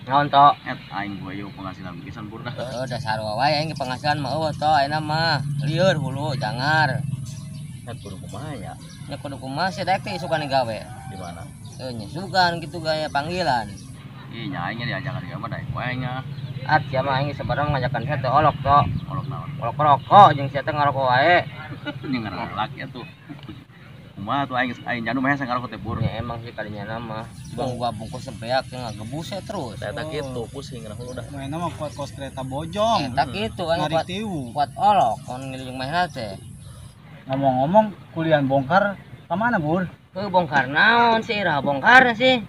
Naon to? Et aing gua ieu penghasilan pisan Bur dah. Heuh da sarua wae aing penghasilan mah eueuh to ayeuna mah. Lieur hulu jangar. Et kudu kumaha ya? Nya kudu kumaha sih daek teh isukan gawe. Di mana? Heuh nya sugan kitu gaya panggilan. Ih nya aing diajakan gawe mah daek wae nya. At sia mah aing sabarang ngajakan sia teh olok to. Olok naon? Olok rokok jeung sia teh ngarokok wae. Nya ngaralak ya tuh. Kumaha tuh aing aing janu mah ngarokok teh Bur. Ya emang sih kalinya nama. Bang gua bungkus sebeak teh ngagebus terus. Eta kitu pusing ngeuh udah. Mainna mah kuat kos kereta bojong. Eta kitu aing kuat, kuat olok kon ngiling mahna teh. Ngomong-ngomong kulian bongkar ka mana Bur? Heuh bongkar naon sih iraha bongkar sih?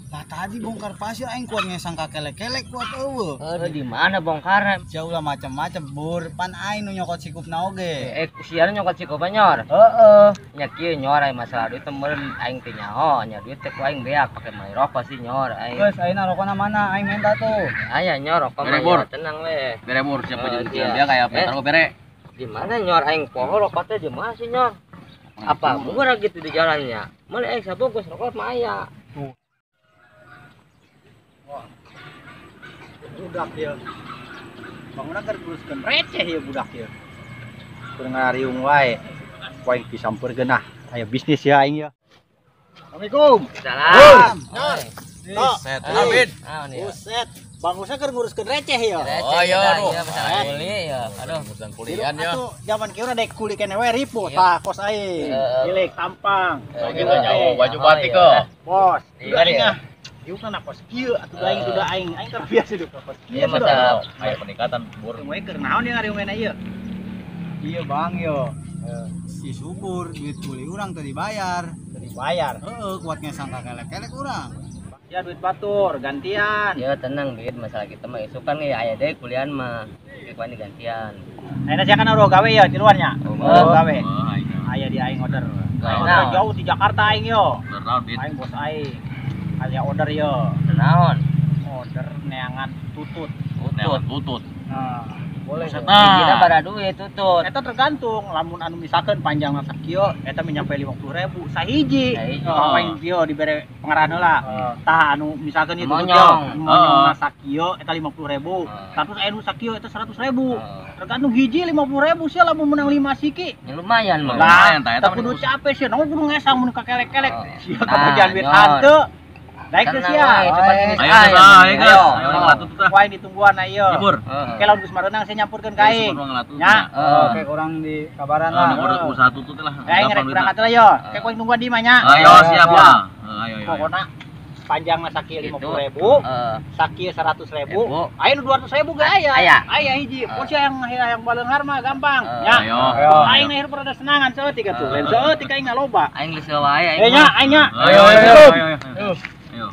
Lah tadi bongkar pasir aing kuat ngesang ka kelek-kelek kuat eueuh. Heuh di mana bongkarna? Jauh lah macam-macam Bur, pan aing nu nyokot sikupna oge. Sian nyokot sikup nyor. Heeh. Nya kieu nyor aing masalah duit teh meureun aing teh nyaho, nya duit teh ku aing beak pake meuli rokok sih nyor aing. Geus ayeuna rokona mana aing minta tuh. Aya nyor rokok mah tenang we. Bere Bur, siapa jadi dia kayak pintar bere. Di mana nyor aing poho rokok teh di mana sih nyor? Apa murah gitu di jalannya? Meuli aing sabungkus rokok mah aya. Tuh. Wah. Budak ya. Bangunna keur nguruskeun receh ya budak ya. Keur ngariung wae. Poing disampeurkeun ah. Aya bisnis ya aing ya. Assalamualaikum. Salam. Buset, Abid. Buset. Bangusna keur nguruskeun receh ya. Oh iya, aduh. Masalah kuli ya. Aduh, urusan kulian ya. Atuh zaman kieu daek kuli keneh we ripuh tah kos aing. Milik tampang. Baju jauh, baju batik kok. Bos. Iya. Ieu kan kos kieu atuh aing sudah aing aing terbiasa hidup kos kieu. Iya masalah aya peningkatan Bur. We keur naon ieu ngariung ieu? Iya Bang yo. Si Subur duit kuli urang teu dibayar. Teu dibayar. Heeh, kuat ngesang ka kelek-kelek urang. Ya duit batur gantian. Ya tenang duit masalah kita mah isukan ya aya deui kulian mah. Ikuan digantian. Ayeuna sia kan eueuh gawe ya tiluan nya. Eueuh gawe. Aya di aing order. Order jauh di Jakarta aing yo. Aing bos aing. Aya order yo. Naon? Order neangan tutut. Neangan tutut. Nah, boleh. Nah. Kita pada duit tutut. Eta tergantung lamun anu misalkan panjangna sakieu eta nyampe 50.000 sahiji. Oh, aing kieu dibere pengarahan heula. Tah anu misalkan ieu tutut yo, monyongna sakieu eta 50.000. Terus aya nu sakieu eta 100.000. Tergantung hiji 50.000 sia lamun menang 5 siki. Ya lumayan mah. Lumayan tah eta kudu capek sia, naon kudu ngesang mun kakelek-kelek. Sia kabagian duit hanteu. Daek teh sia. Ayo ayo ayo. Wae ditungguan ayo. Oke lamun geus mareunang sia nyampurkeun ka aing. Nya. Oke kurang di kabaran lah. Nomor 1 tuh lah. Aing rek berangkat lah yo. Oke ku tungguan di mah nya. Ayo siap lah. Ayo ayo. Pokona panjangna sakieu 50.000, sakieu 100.000, aya nu 200.000 ge aya. Aya hiji. Pos yang baleunghar mah gampang. Nya. Aing na hirup rada senangan saeutik atuh. Lain saeutik aing ngaloba. Aing geus wae aing. Nya aing nya. Ayo ayo ayo. Ayo.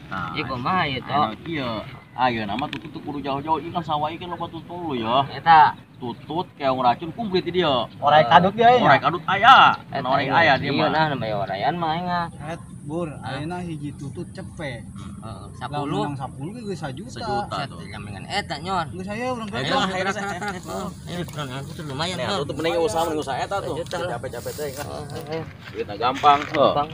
Nah, ieu kumaha ieu to? Ieu. Ayeuna mah tutut kudu jauh-jauh ieu kan sawah ieu kan loba tutut lu ya. Eta tutut keong racun kumplit di dieu. Orai kadut dia ya. Orai kadut aya. Orai aya dia mah. Ieu nah namanya orayan mah aing. Et Bur, ayeuna hiji tutut cepe. Heeh, 10. Menang 10 ge geus 1 juta. Sejuta tuh. Jamingan eta nyor. Geus aya urang kerja. Ayo kurang aku tuh lumayan. Nah, tutup mending usaha mending usaha eta tuh. Capek-capek teh kan. Duitna gampang. Gampang.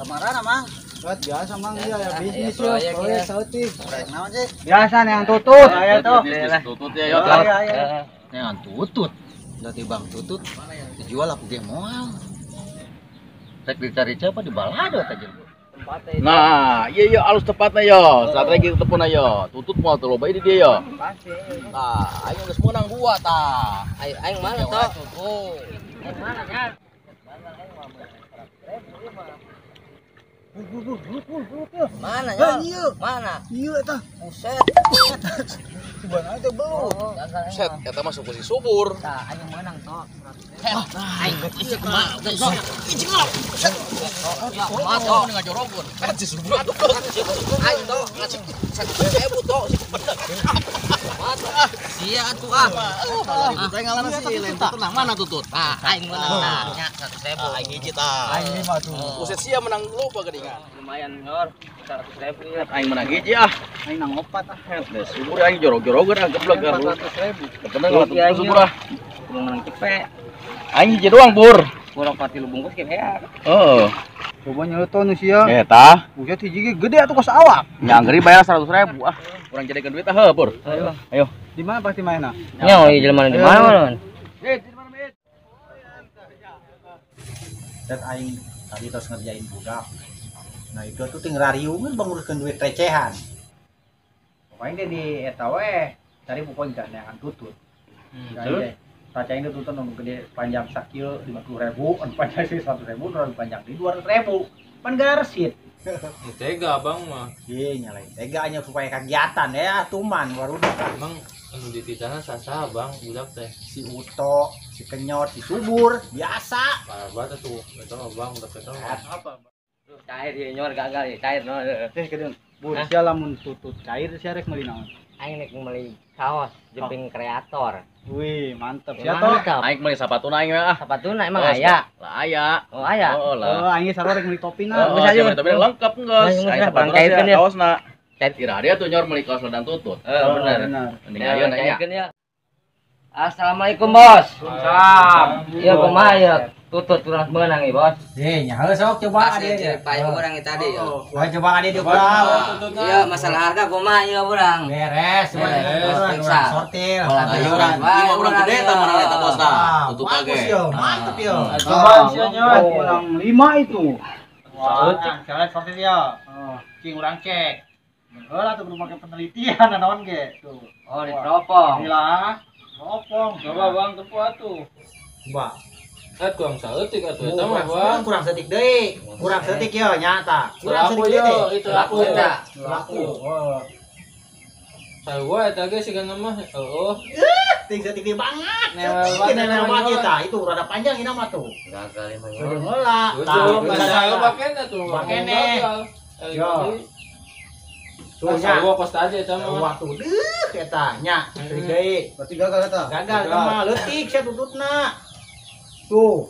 Kamarana Mang? Buat biasa Mang iya ya bisnis yo. Proyek saeutik. Proyek naon sih? Biasa nih yang tutut. Ayo tuh. Tutut ya yo. Yang tutut. Dari Bang Tutut dijual aku ge moal. Rek dicari siapa di balado aja. Nah, iya iya alus tepatnya yo. Strategi telepon ayo. Tutut moal teu loba di dia yo. Tah, aing geus meunang dua tah. Ayo aing mana toh? Aing mana nya? Mana ya? Mana? Iya eta. Buset. Suban aja belut. Buset, eta mah suku si subur. Tah, aing meunang toh. Aing isi kumaha? Isi kumaha? Buset. Kumaha toh ngajorogeun. Eh si subur. Aing toh ngasih 1.000 toh si bener. Kumaha toh? Sia atuh ah. Saya ngalah sih lain tutut nah mana tutut? Tah, aing meunang tah nya 100.000. Aing hiji tah. Aing 5 tuh. Buset sia menang loba geuningan. Lumayan nyor, 100.000 ya. Aing menang hiji ah. Aing nang opat ah. Deh subur aing jorog-jorogeun ah geblek ah. 400.000. Bener kalau tutut subur ah. Kudu menang cepet. Aing hiji doang, Bur. Kurang 3 bungkus ge beak. Heeh. Coba nyeleton sia. Eta. Buset hiji ge gede atuh kos awak. Nyanggeri bayar 100.000 ah. Kurang jadikeun duit ah heuh, Pur. Ayo. Ayo. Di mana pasti mainna? Nya ieu jelema di mana, Mon? Di mana, Mit? Dan aing tadi tos ngerjain budak. Nah, itu tuh ting rariungeun banguruskeun duit recehan. Pokoknya di eta we, cari pokoknya neangan tutut. Terus? Tah cai tutut nu gede panjang sakieu 50.000, anu panjang 100.000, anu panjang di 200.000. Pan garsit. Tega abang mah. Iya, nyalain tega nya supaya kegiatan ya tuman warudak. Emang anu dititahna saha bang budak teh? Si Uto, si Kenyot, si Subur, biasa. Parah banget tuh, eta mah bang budak eta mah. Apa? Cair ieu nyor gagal ieu cair no. Teh kedeung. Bur sia lamun tutut cair sia rek meuli naon? Aing rek meuli kaos jemping kreator. Wih, mantap sia toh. Aing meuli sapatuna aing ah. Sapatuna emang aya? Lah aya. Oh aya. Oh lah. Oh aing sarua rek meuli topina. Oh, bisa meuli topina lengkap geus. Aing sapatuna sia kaosna. Kira dia tuh nyor meuli kaos ladang tutut. Heeh, bener. Mending ayo nanya. Assalamualaikum, Bos. Waalaikumsalam. Iya kumaha ya? Tutut kurang meunang ieu, Bos. Eh, nya heuh sok coba ade. Payah urang tadi ya. Wah, coba ade diukur. Iya, masalah harga kumaha ieu urang. Beres, beres. Sortir. Ieu urang gede tah mana eta bosna. Tutut ge. Mantep yo. Coba sia nyor. Urang 5 itu. Wah, salah sortir yo. Cing urang cek. Heula tuh kudu make penelitian naon ge. Tuh. Oh, diteropong. Inilah. Teropong. Coba bang tepu atuh. Coba. Kurang saeutik atuh eta mah bang. Kurang saeutik deui. Kurang saeutik yo nyata. Kurang saeutik deui. Itu laku eta. Laku. Heeh. Sarua eta ge sigana mah heueuh. Ting saeutik deui banget. Newel banget eta. Itu rada panjang ini mah tuh. Gagal emang. Heula. Tah, saya pakena tuh. Pakene. Yo. Tuh nya. Sarua kos aja eta mah. Waktu deuh eta nya. Saeutik deui. Berarti gagal eta. Gagal eta mah leutik sia tututna. Tuh.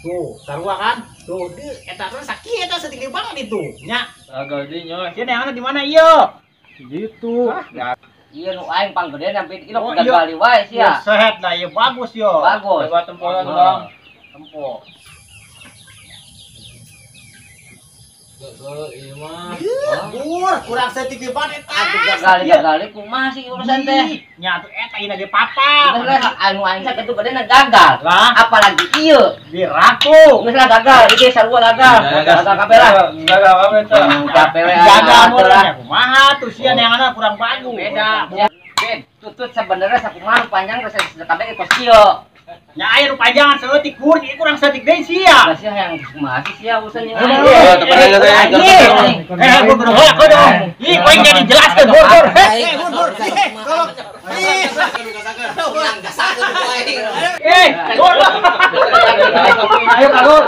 Tuh, sarua kan? Tuh, deuh eta terus sakieu eta saeutik banget itu. Nya. Gagal deui nyoy. Sia neangan di mana ieu? Gitu. Iya nu aing panggedena sampai itu gagal wae sia. Sehat lah ieu bagus yo. Bagus. Coba temporan bang. Tempo. Gagal ieu mah. Bur, kurang saeutik banget eta. Atuh gagal kumaha sih urusan teh? Nya atuh eta ieu ge papa. Geus anu aing sakitu gedena gagal. Lah, apalagi ieu diraku. Geus lah gagal, ieu sarua gagal. Gagal kabeh lah. Gagal kabeh tah. Kabeh we. Gagal meureun kumaha tuh sia neanganna kurang bagus. Beda. Ben, tutut sebenarnya sakumaha panjang geus kabeh kos kieu. Nya aya nu panjangan saeutik kur, ieu kurang saeutik deui sia. Lah sia yang kumaha sih sia urusan ieu. Eh, bur bur heula dong. Ih, kowe jadi jelaskeun bur bur. Eh, bur bur. Tolong. Ih. Eh, bur. Ayo kalur.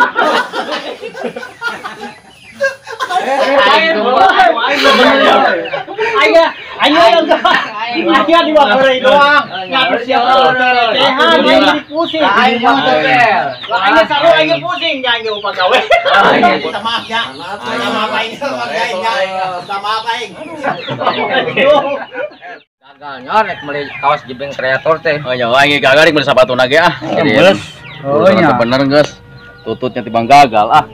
Ayo, ayo ayo di bawah doang. Nggak siap recehan, aing pusing. Aing Aing saru aing pusing nya aing upah gawe. Minta maaf ya. Minta maaf aing. Minta maaf aing. Gagal nyorek meuli kaos jebeng kreator teh. Oh ya aing gagal rek meuli sapatuna ge ah. Oh nya. Bener geus. Tututnya tibang gagal ah.